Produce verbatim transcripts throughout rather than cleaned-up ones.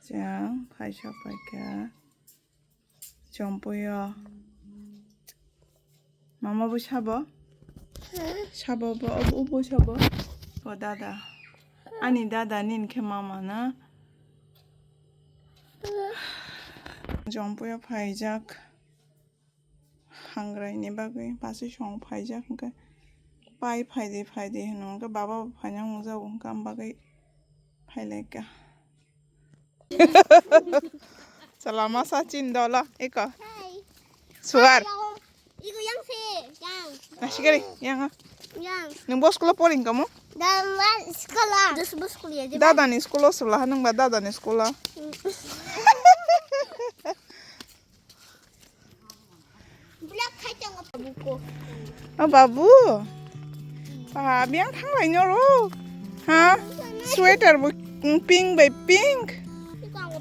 Chwng phaisa paikha. Chompuio. Mama bo sabo? Sabo bo, obo, obo sabo? O dada. Ani dada ni hinkhe mama na. Chompuio phaijak. Hangrai ni bagwi basi song phaijak hinkhe. Pai phaidi phaidi hino hinkhe baba bo phaina nungjago hinkhe am bagwi phailaika. Chala masa chin dolo eko. Hi. Suar. Hello. Iko yang se, yang. Nasikari, yang. Yang. Nung bo school poring kamu? Dan school. Dos bo school ya, di ba? Dada ni school sula nung ba dada ni school. Black khai tongo babu ko. O babu. Pa, biang thanglai noro. Ha? Sweater bo pink bai pink.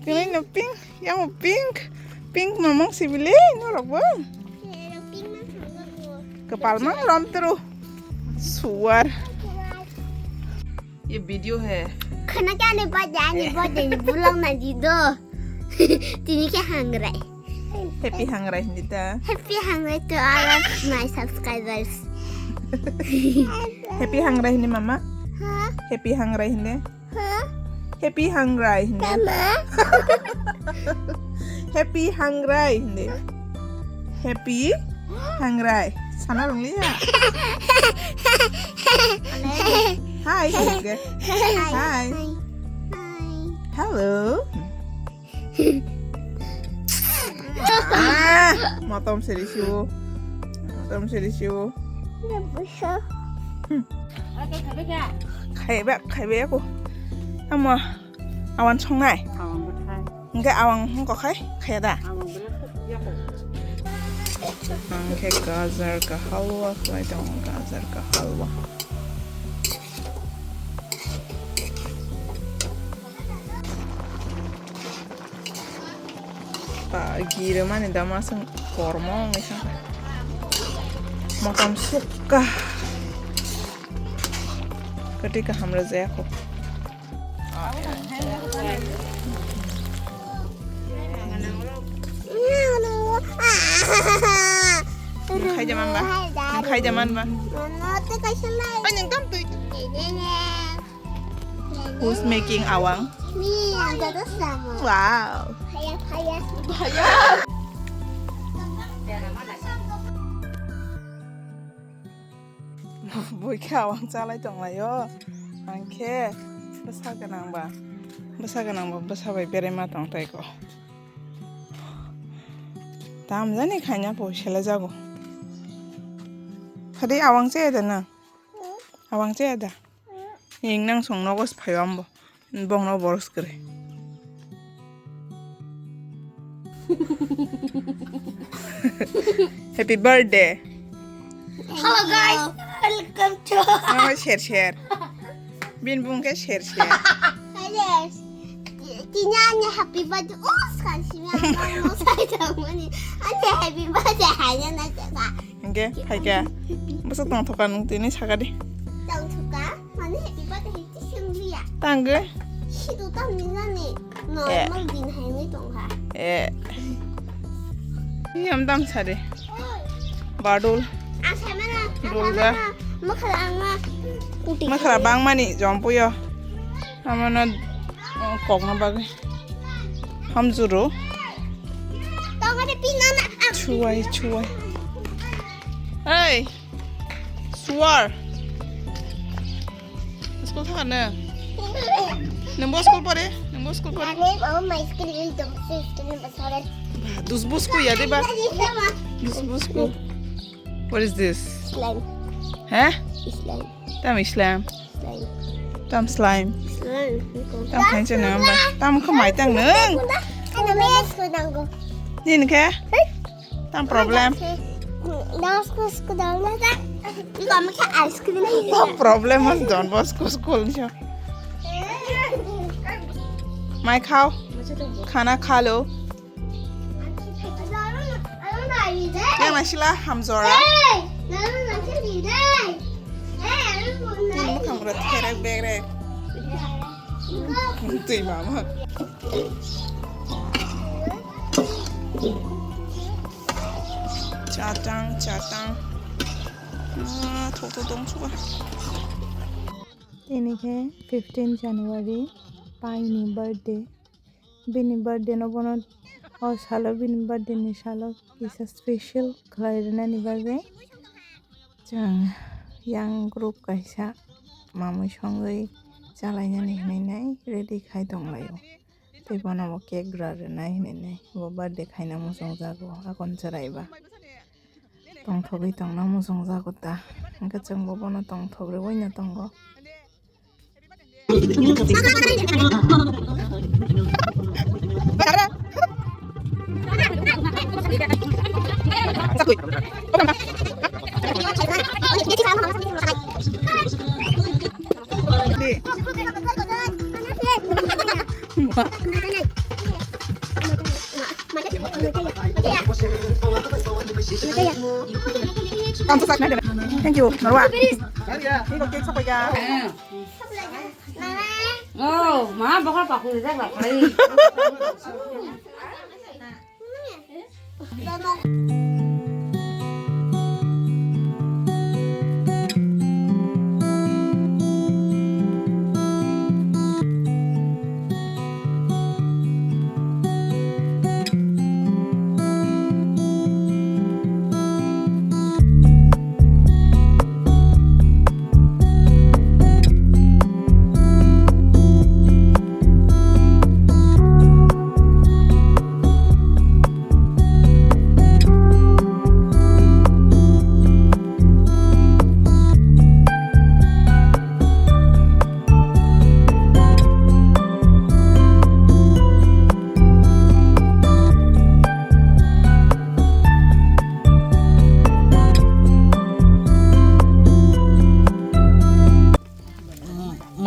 Kini no pink, yang bo pink. Pink mamang sibili norok bo. Kepal mang rom teru. Suar. Ye video hai. Khana kya ne ba jani ba de bulang na di do. Tini kya hangrai. Happy hangrai hindi ta. Happy hangrai to all of my subscribers. Happy hangrai hindi mama. Ha? Happy hangrai hindi. Ha? Happy hangrai hindi. Mama. Happy hangrai hindi. Happy hangrai. Sana rong liya. Hi. Hi. Hi. Hello. Ah, motom seri siu. Motom seri siu. Khaiba, khaiba aku. Amo awan songnai. Awan bwthai. Hingke awang hingko khai, khaya da? Awang bwle khuk yako. Ang khe gajar ka halwa khlai tongo, gajar ka halwa. Ba, gira mani da masang kormo wngwi saka. Motom sukha. Kwtwi kaham rwjaya kho. Khaija man ba? Khaija man ba? Ani tam twi. Who's making awang? Me, I'm the sama. Wow. Phaya, phaya. Phaya. Bui khe awang chalai tonglaio. Ang khe bwsa gwnang ba, bwsa gwnang ba bwsa bai berema tong tai ko. Tam jani khaina po sele jago. Khadi awang che da na? Awang che da? Ing nang song nogo phai ambo. Bongno boros kwrwi. Happy birthday. Hello guys, welcome to. Mama share share. Bin bung khe share share. Yes. Tini ani happy birthday. Oh, sekarang sini abang mau saya tahu ni. Ani happy birthday hanya nak cakap. Hingke, phaikha. Bwswk tongthoka nwng tini sakadi. Tongthoka? Mane, iba tei tei swngliya. Tangwi? Sidu tamni nani? Eh. Normal din haini tongkha. Eh. Yam dam sari. Badul. Asa mana? Dulga. Asa mana? Makhra angma. Puti. Makhra bangmani jompuyo. Amano, oh, kokna bagwi. Hamjuro. Tongani pinana. Chuwai, chuwai. Hey, Suar. School thaka na? Nang bo school pore? Nang bo school pore? Ani, oh, my school is the best school in the world. Dusbusku ya, diba? Dusbusku. Dusbusku. What is this? Slime. Hah? Slime. Tam slime. Slime. Tam slime. Slime. Tam khainsa nang ba. Tam khamai tang nang. Ano mes ko nanggo. Din khe? Tam problem. Dos ko sko dal na ta. Iko ama khe ice cream. Tam problem mas Don Bosco school ni. Mai khao. Khana kha lo. Yang nang sila hamjora. Nini mwkhang rok therek berek. Twi mama. Chatang, chatang. Ah, thok thok tong chuka. Tini khe fifteen January, paini birthday. Bini birthday no bono, o salo, bini birthday ni salo kisa special khlai rwnani bagwi chwng yang group kaisa mamwi songwi chalainani hinwi nai ready khai tong laio. Tei bono bo cake gra rwnai hinwi nai bo birthday khaina muchung jago akon chwrai ba. Tongthogwi tongna muchung jago ta. Hwnkhe chwngbo bono tongthok rwui no tongo. Thank you. Norwa. Oh, ma bakal pakul jak bakal.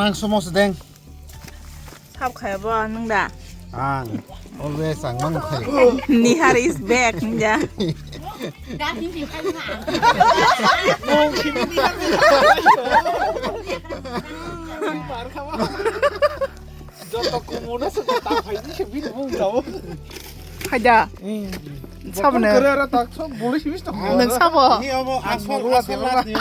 Mangso mangso deng. Sab khaya bo nung da? Ang always ang mang khai. Nihar is back nung ja. Joto kumuna se ta khai ni se bin mung jao. Haida. Sabne. Kore ara tak sok boli simis to. Nung sabo. Ni abo asol asol last ni.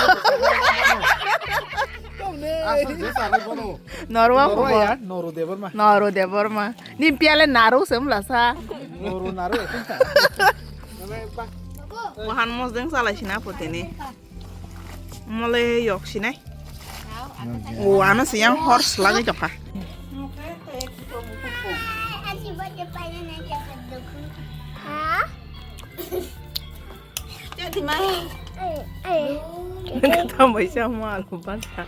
Asol desa ni bono. Norwa Norwa kubo. Ya, Noru Debbarma. Noru Debbarma. Ni piale naru sem lasa. Noru naru. Wahan mos deng salai sina putini. Mole yok sinai. O ano siyang hor slagwi jokha. Tambai sa mo alu basa.